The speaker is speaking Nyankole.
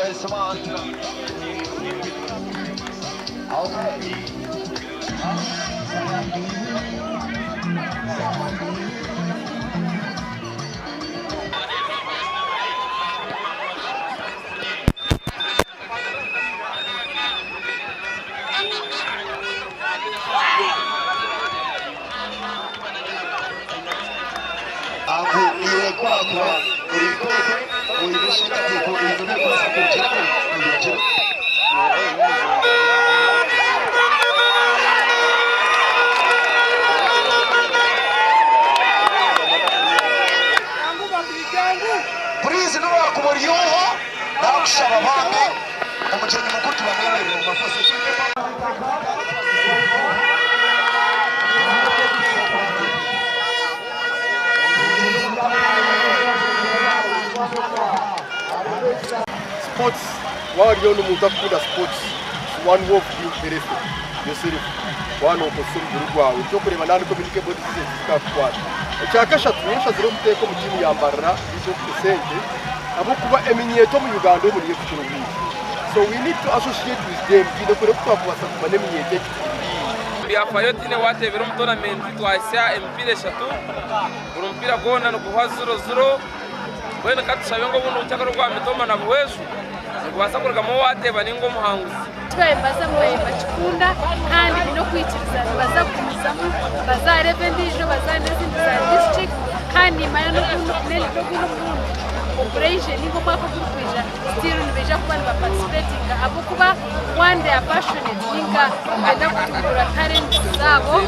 This man. Okay. Angu iwe kwakuba ori nk'okwe oine ekiteekateeko ebintu ebirikubaasa kurugiramu nibirugiramu. Puriizi n'obu waakuba ori oha, naakushaba bambi omugyenyi mukuru tubamwemerere omu mafosi. Sports waaba ori omuntu arikukunda sports it's one way of being healthy yourself waaba nokozesa omubiri gwawe ekyokureeba na non-communicable diseases tizikakukwata. Ekyakashatu nyowe nshazire kuteeka omu tiimu ya Mbarara League of esente ahabw'okuba eminyeeto omu Uganda omu niyo erikukira obwingi so we need to associate with them twine kureeba oku twakubaasa kuguma n'eminyeeto egi tugiri haihi. Byafaayo tihaine waateebire omu toonamenti twahitsya emipiira eshatu buri mupiira gwona niguhwa ziro ziro mbwenu ka tushabe ngu obundi omukyakare ogwa Mitooma na Buhweju nigubaasa kurugamu owaateeba nainga omuhanguzi. Eki nibaza nibakikunda kandi baine okwikiriza nibaza kugumizamu baze aha level endiijo baze aha n'ezindi za district kandi nimanya n'ogundi omurundi oguraije ninga omwaka ogurikwija still nibaija kuba niba participatinga ahabw'okuba one they are passionate ninga nibenda kutumbura talents zaabo.